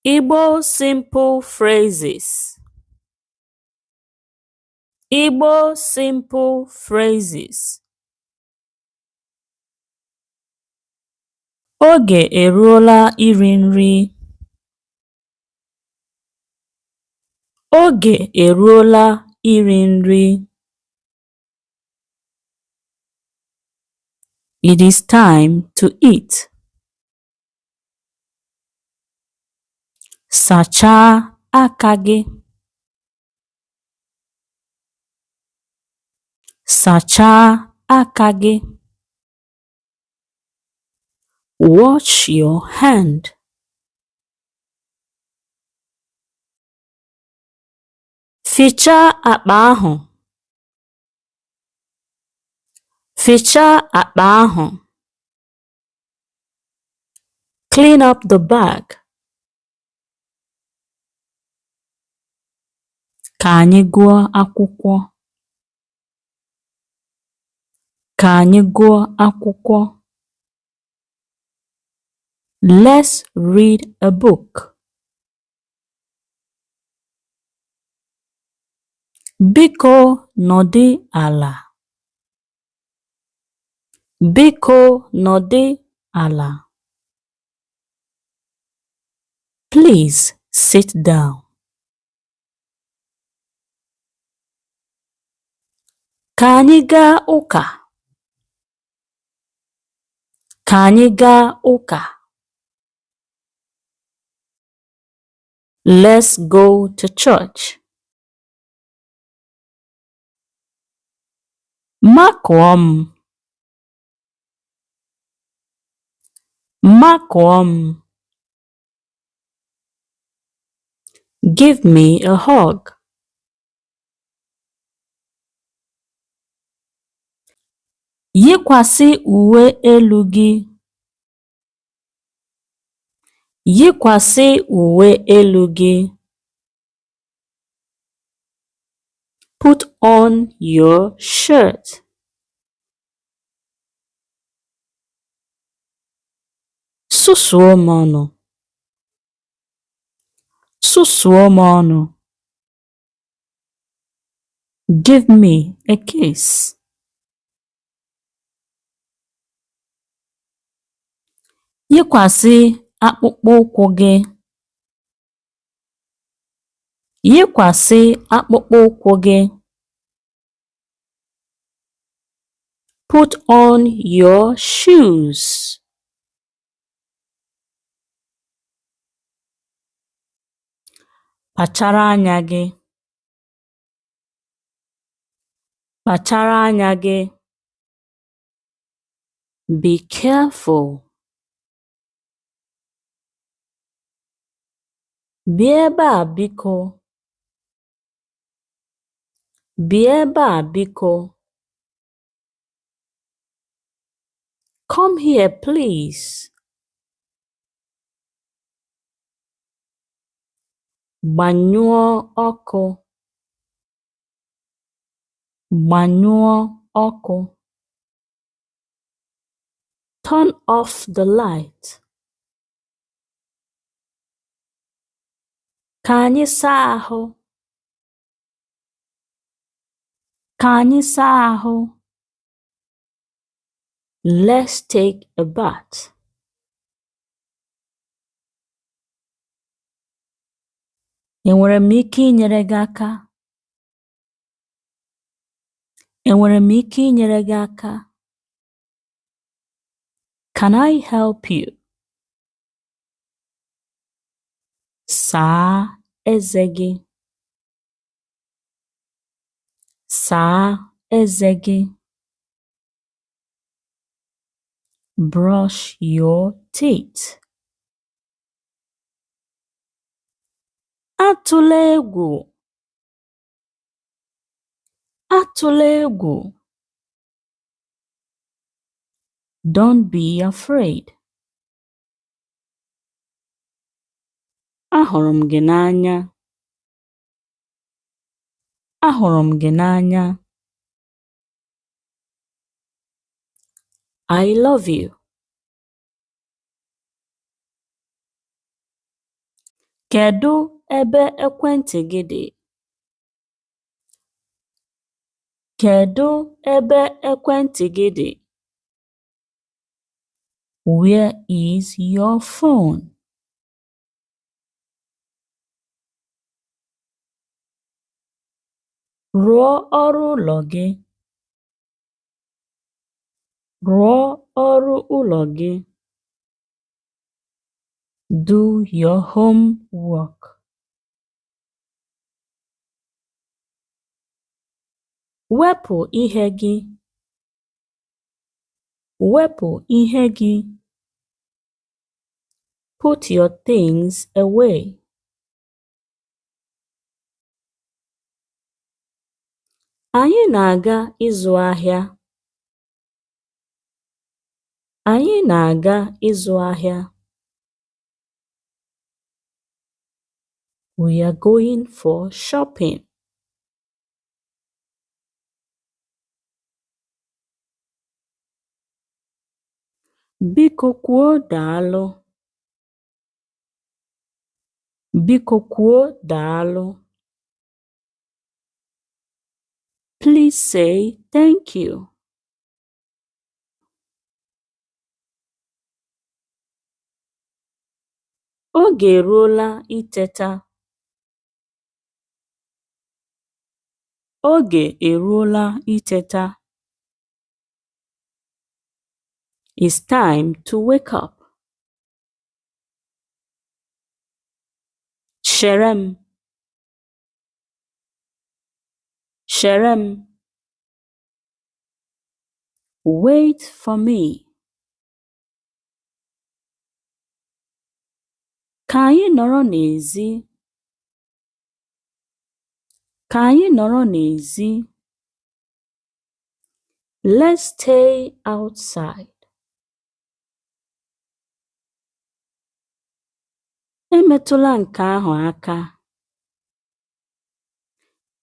Igbo simple phrases. Igbo simple phrases. Oge eruola iri nri. Oge eruola iri nri. It is time to eat. Sachaa aka gị. Sachaa aka gị. Wash your hand. Fichaa akpa ahụ. Fichaa akpa ahụ. Clean up the bag. Ka anyị gụọ akwụkwọ. Ka anyị gụọ akwụkwọ. Let's read a book. Biko nọdụ ala. Biko nọdụ ala. Please sit down. Ka anyị gaa ụka. Ka anyị gaa ụka. Let's go to church. Makụọ m. Makụọ m. Give me a hug. Yikwasị uwe elu gị. Yikwasị uwe elu gị. Put on your shirt. Susuo m ọnụ. Susuo m ọnụ. Give me a kiss. Yikwasị akpụkpọ ụkwụ gị. Yikwasị akpụkpọ ụkwụ gị. Put on your shoes. Kpachara anya gị. Kpachara anya gị. Be careful. Bịa ebe a biko. Bịa ebe a biko. Come here please. Gbanyụọ ọkụ. Gbanyụọ ọkụ. Turn off the light. Ka anyị saa ahụ. Ka anyị saa ahụ. Let's take a bath. Enwere m ike inyere gị aka? Enwere m ike inyere gị aka? Can I help you? Saa eze gị. Saa eze gị. Brush your teeth. Atụla egwu! Atụla egwu! Don't be afraid. Ahụrụ m gị n'anya. Ahụrụ m gị n'anya. I love you. Kedụ ebe ekwentị gị dị? Kedụ ebe ekwentị gị dị? Where is your phone? Rụọ ọrụ ụlọ gị. Rụọ ọrụ ụlọ gị. Do your homework. Wepụ ihe gị. Wepụ ihe gị. Put your things away. Anyị na-aga ịzụ ahịa. Anyị na-aga ịzụ ahịa. We are going for shopping. Biko kwuo daalụ. Biko kwuo daalụ. Please say thank you. Oge eruola iteta. Oge eruola iteta. It's time to wake up. Chere m. Chere m. Wait for me. Ka anyị nọrọ n'èzí. Ka anyị nọrọ n'èzí. Let's stay outside. Emetụla nke ahụ aka.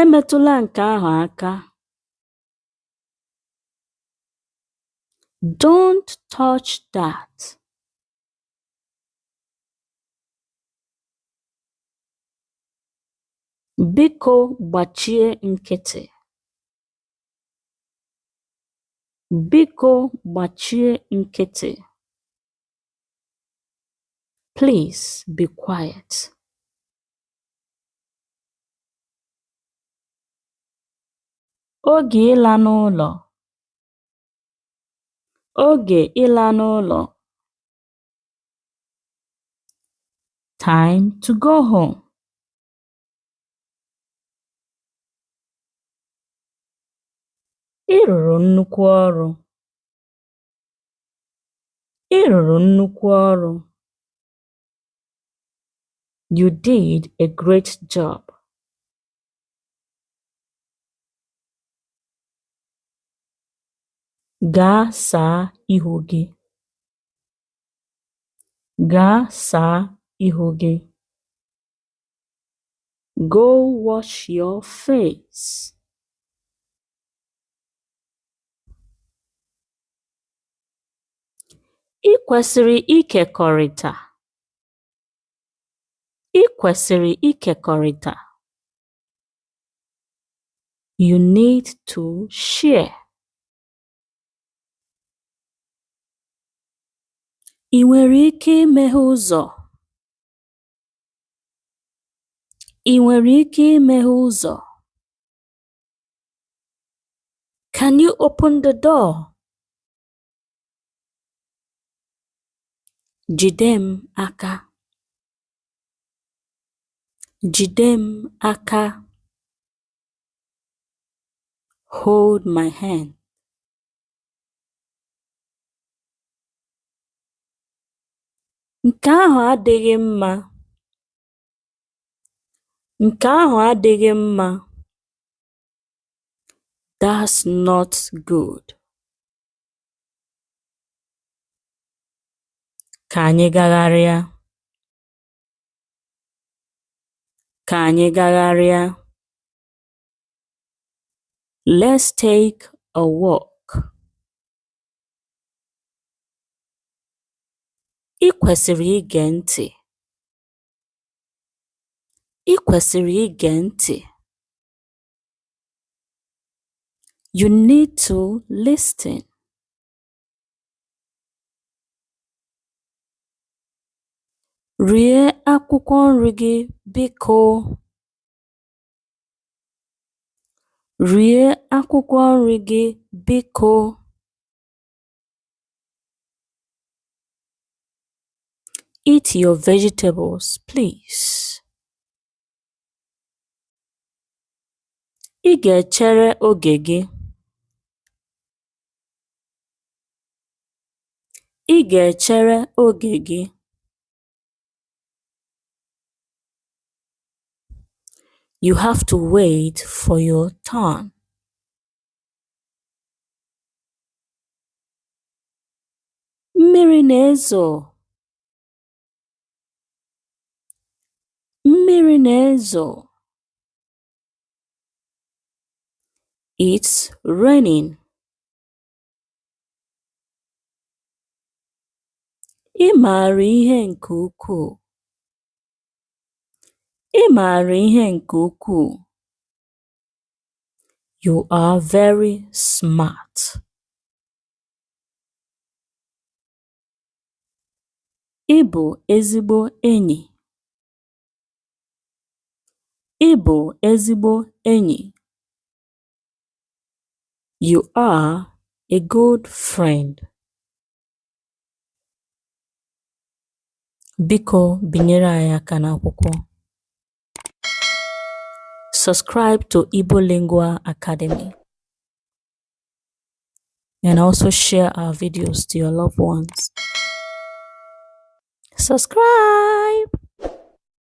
Emetụla nke ahụ aka. Don't touch that. Biko gbachie nkịtị. Biko gbachie nkịtị. Please be quiet. Oge ịla n'ụlọ. Oge ịla n'ụlọ. Time to go home. Ị rụrụ nnukwu ọrụ. Ị rụrụ nnukwu ọrụ. You did a great job. Gaa saa ihu gị. Gaa saa ihu gị. Go wash your face. Ị kwesịrị ịkekọrịta. Ị kwesịrị ịkekọrịta. You need to share. Ị nwere ike imeghe ụzọ? Ị nwere ike imeghe ụzọ? Can you open the door? Jide m aka. Jide m aka. Hold my hand. Nke ahụ adịghị mma. Nke ahụ adịghị mma. That's not good. Ka anyị gagharịa. Ka anyị gagharịa. Let's take a walk. Ị kwesịrị ige ntị. Ị kwesịrị ige ntị. You need to listen. Rie akwụkwọ nri gị biko! Rie akwụkwọ nri gị biko! Eat your vegetables, please. Ị ga-echere oge gị. Ị ga-echere oge gị. You have to wait for your turn. Mmiri na-ezo. Mmiri na-ezo. It's raining. Ị maara ihe nke ukwuu. Ị maara ihe nke ukwuu. You are very smart. Ị bụ ezigbo enyi. Ị bụ ezigbo enyi. You are a good friend. Biko binyere anyị aka n'akwụkwọ. Subscribe to Igbo Lingua Academy and also share our videos to your loved ones. Subscribe!